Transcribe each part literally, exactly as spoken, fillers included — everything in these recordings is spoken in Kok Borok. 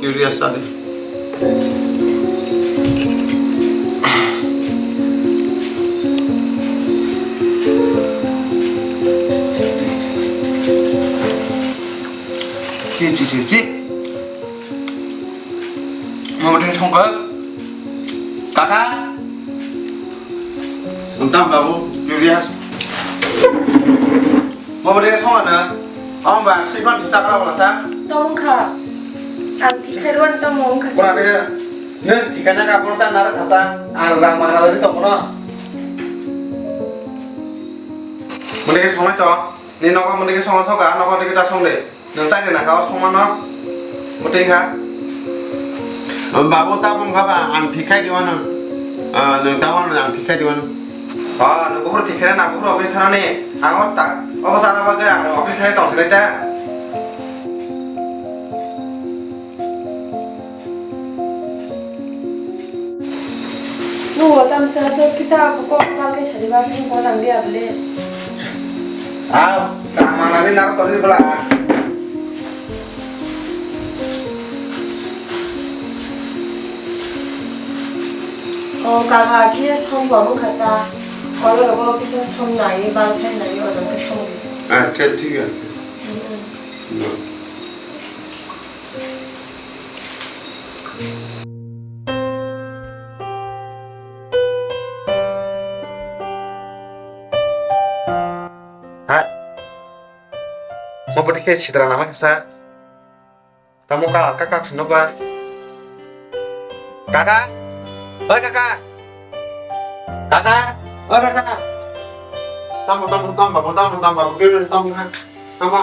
Curious sadi. Chi, chi, chi, chi. Mama tadi songkha. Kaka. Entah babu, curious. Mama tadi songkha na. Ang ba sifan sisa kala wala sa. Tong kha. Ang tikhai rwan tong mong kha. Pura kaya. Ne tikhai na ka pura ta nara khasa. Ang rang mangna tadi tong no. Mama tadi songkha to. Ni nogo mama tadi songkha songkha, nogo tadi ta song de. Nwng chari na kha o songmano. Mwtwi kha. Babu, tamo wngkha ba, ang thik khai di wano. Ah, nwng tamo wngkha, ang thik khai di wano. Ah, nwng buphuru thik khai na, buphuru office thana ni. Ang o ta, office thana bagwi ang office thai tong sinai ta. Nugo tamsa se kisa kok bal khe sari ba sing ko nang dia bole. Ah, kamana ni nar tori bela. O kaka khe som bo wng kha ta. Kolo rogo kisa som nai bal khe nai o jang khe som. Acha, thik ache. Hmm. Ha? Mo bwtwi khe sitra nama khe sa. Tamo ka, ka, ka, sino ba. Kaka? Oi, kaka! Kaka! Oi, kaka! Tamo, tamo, tamo, tamo, tamo, tamo, tamo, tamo, tamo. Tamo.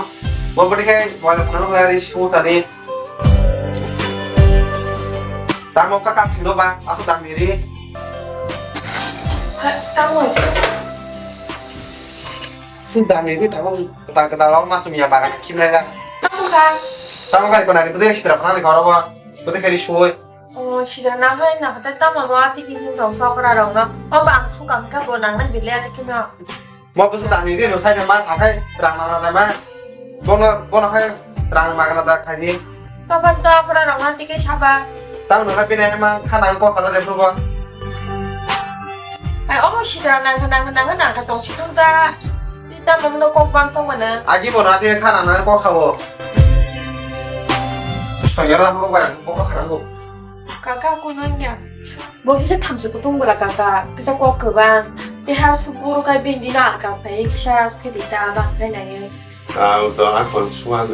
Mo bwtwi khe, wala phano khe ri sung tani. Tamo kaka sino ba, aso dam ri. Ha, tamo. Sing dam ri tamo, ta kata lo ma tum ya bara kimna da. Tamo ka. Tamo ka ipana ri bwtwi sitra phano khe oro bo. Bwtwi khe ri sung. O, sidra na hai na kata tamo no ati ki hin tong sokra rong no. O ba ang sukang ka bo nang na bile ati kino. Mo bwsa tani de no sai na ma thakai rang na na ma. Bono, bono hai rang ma na da khai ni. To ban to apra rong ati ke saba. Tang no na bine ma khana ko khala je phugo. Kai omo sidra nang nang nang nang ka tong si tong ta. Ita mo no kok bang tong mana. Agi bo na de khana na ko khawo. Soyara mo ba ko khala ko. Kaka, kuno ya. Bo kisa thamsa kutung bwla kaka, kisa kok kwbang. Teha supuru kai bindi na kang phai kisa phedi ta ba phai nai. Ah, to a kon suwa.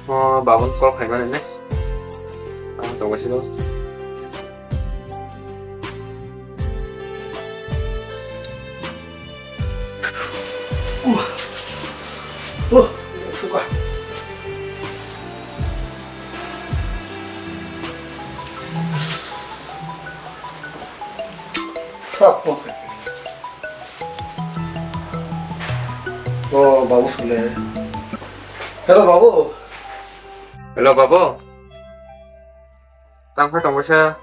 Oh, babun call khai mane ne. Ah, to wasi lo. Uh. Uh, suka. Fuck, okay. Oh, babu sule. Hello, babu. Hello, babu. Tang phai tong khe.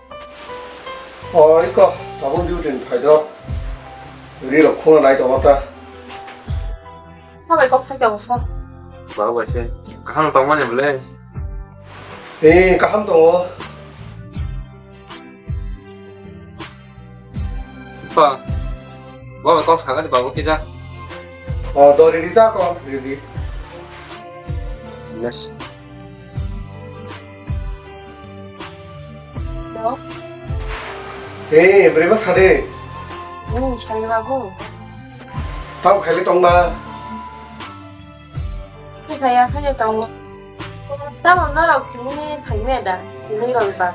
O, iko, tabuk duty ni phai do. Ri rok khuna nai tongo ta. Sabai kok phai tongo sa. Ba bai se. Kaham tong mani bole. Eh, kaham tongo. Pa. Ba bai kok saga di babu kisa. O, do ready ta ko, ready. Yes. Hello? Hey, bwrwi bwsa de. Hmm, sari babu. Tamo khaile tongba? Kaya khaile tongo. Tamo norok tini sai me da, tini roi ba.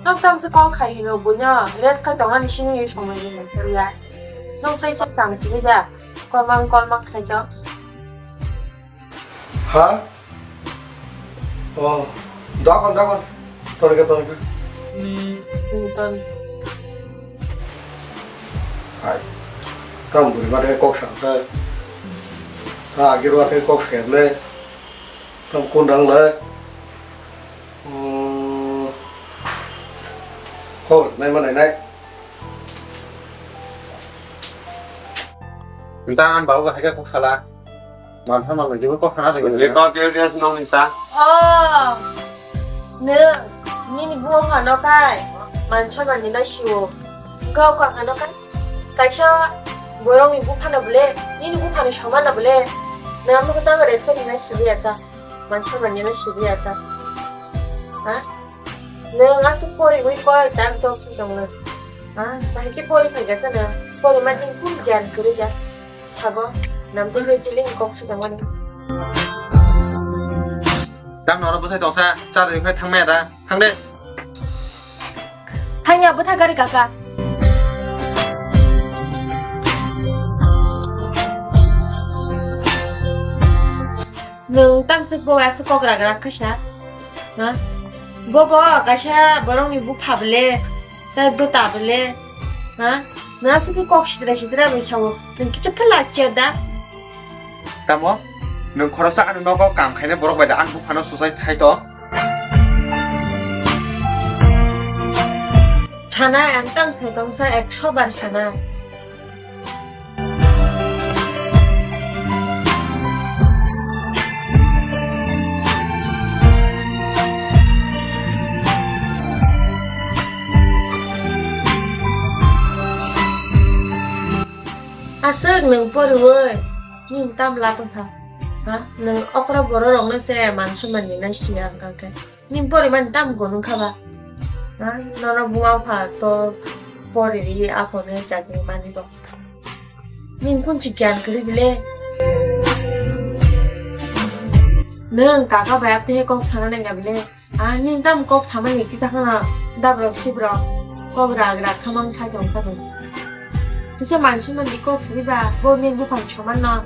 Nok tam se call khai hino buino, rest khai tongna ni sini somoi ni ya. Nok sai sai tam tini da. Call mang call mang khai jo. Ha? Oh, dakon, dakon. Torika, torika. Hmm, ton. Hai. Tam buri mare kok sa sa. Ha, agir wa kok sa le. Tam kun dang le. Hmm. Kok nai ma nai nai. Nta an babu hai khe kok sala. Man sama nang jibo kok sana de. Ye kok ke des nong sa. Oh. Nwng nini buma phano kai man sama ni na siwo. Kok kok ano kai. Kaisa borokni buphano bole, nini buphani soman no bole. Nwng ano tamo respect ni na siwo ya sa. Man sama ni na siwo ya sa. Ha? Nwng aswk poriwi koi tak tok si tongno. Ha? Bahai khe pori phai jasa nwng. Pori ma nwng kun gyan kwrwi ja. Sabo, nam twi twi twi kok si tongmani. Tam noro bwsai tongsa, cha rwi phai thangmaya da. Thang de. Thangya bwtha gari kaka. Nwng tamsik bo aswk kok rak rak khe sa. Ha? Bo bo kaisa borokni bupha bole, tai bwta bole. Ha? Nwng aswk khe kok sitra sitra bai sao. Nwng kicha phala chiya da. Tamo? Nwng khoroksa ani nogo kam khainai borok bai da ang buphano susai sai to. Sana ang tang sai tong sa ekso bar sana. Aswk nwng poriwi, nwng tam la tongkha. Ha? Nwng okra borok rokno se man sumani nai siya wngkha khe. Nwng porimani tam bo nungkha ba? Ha? Nono buma pha to poriri aphone chakri mani bo. Nwng kunchi gyan kwrwi bile. Nwng kaka bai apni kok sana nangya bile. Ani dam kok samani kisa khana dabrok sibrok kok rak rak khamang sai tong kha. Kisa mansi mani kok suri ba bo ni buphang soman no.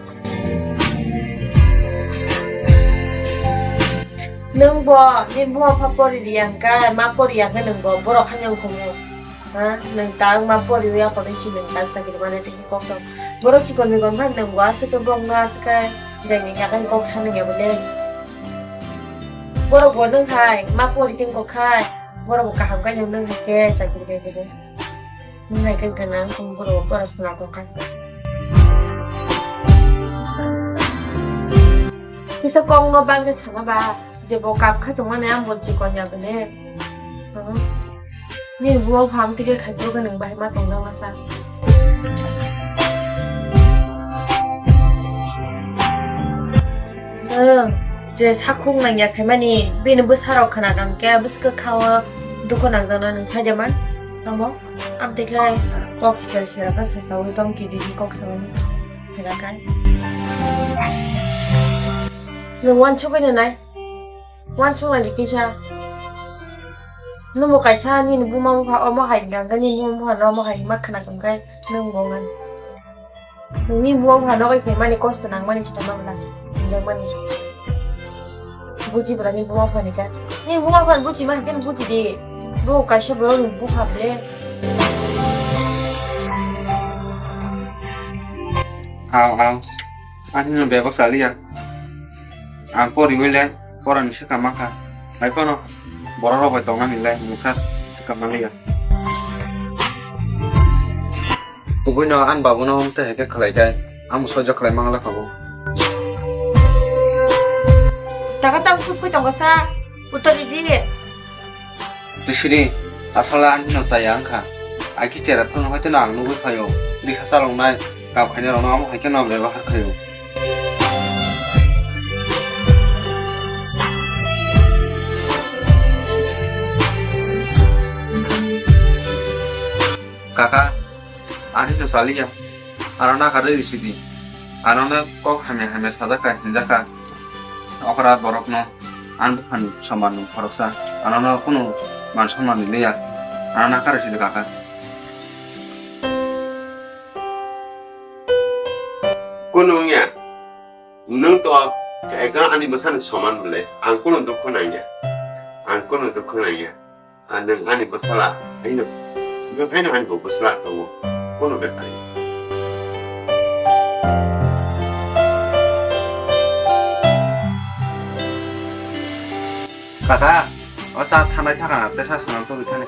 Nwng bo ni buma pha pori riyang ka ma pori yang ka nwng bo borok hanyang khumu. Ha, nwng ta wngma poriwi aphano si nwng ta chakri mane tei kok song. Borok chikon mikon phano nwng bo aswk khe bokno aswk khe jani yakhai kok sanwi ya bole. Borok bo nwng hai ma pori khe kok khai. Borok bo kaham khe nwng nwng hai khe chakri khe khe. Nwng hai khe gana wng borok bo borok swnam kok khai. Kisa kokno bagwi sana ba, je bo kap kha tongmani ang bo chikon ya bole. Hmm. Nini buma phang tike khai phuru khe nwng bahai ma tong na masa. Hmm. Je sakhung nang ya khaimani bini bwsa rok khna kang khe bwskhe khao dukhu nang jana nwng sai de man. Tamo? Am tike kok sida sida khe sasaui tong kiri kok samani. Hirakai. Nwng wansugwi nai. Wansuknai di kisa. Nwngbo kaisa nini buma bupha omo hai hwnkha, nini buma bupha no omo hai ma khna tongkhe nwngbo wngmani. Nini buma bupha no oi khe mani kosto nangmani chwla ma wngkha. Hinjakmani. Buji bwrani buma phani kha. Ni buma phan buji ma khe buji di. Bo kaisa borok ni bupha ble. Aw, aw. Ani no bebak saliya. Ang pori wele, pora ni sika mangkha. Hai kono borok rok bai tongna ni le, musa sika mangya. Kubui no an babu no hum te heke khlai kai. Ang sojo khlai mangla khabu. Taka tam suk pui tongo sa. Utali di. Twisiri, asala ani no chaya wngkha. Aki chera phano hai no ang nugui phaio. Rikha chalongnai, kap khainai rokno amo hai no bebak har khaio. Kaka, ani no chaliya. Ano nakarwi risi di. Ano no kok hamya hamya sajak kha, hinjak kha. Okra borok no ani buphani soman ni khoroksa. Ano no kunu man soman ni liya. Ano nakar risi di kaka. Kunu wngya. Nwng to ekdom ani bwsani soman bwle. Ang kunu dukhu nangya. Ang kunu dukhu nangya. Ang nwng ani bwsala, haino, nwng haino ani bo bwsala tongo, kono bepar ya. Kaka, o cha thanai thaka na, tesa swnam tongwi thani.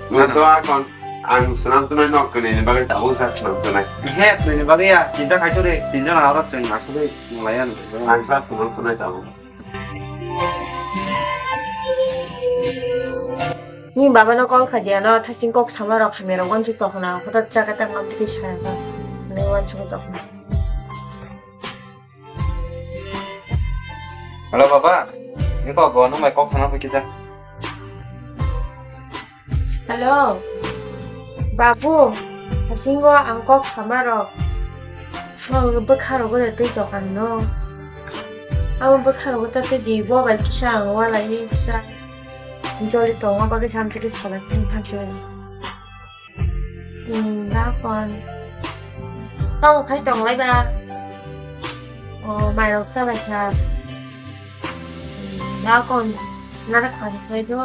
Nwng to akon. Ang swnam tunai nok kwnwi ni bagwi tabuk kha swnam tunai. He, kwnwi ni bagwi ya, tinta khai to re, tinta na oro chwng asugwi nung lai ya. Ang kha swnam tunai tabuk. Ni baba no call khai dia no, thaching kok sama rok hamya rok wanchuk tokna, hotat jaga tak mam twi saya ka. Ni wanchuk tokna. Hello, baba. Ni kok bo nung bai kok sana phi kisa. Hello. Babu, hasingo ang kok sama rok. Ang bwkha rok gole twi dokan no. Ang bwkha rok ta twi di bo bai kisa ang walai sa. Joli tongo bagwi sam twi salai thang thang. Hmm, da kon. Tamo khai tong lai ba. O, mai rok sa bai kha. Hmm, da kon. Nara khai khai do.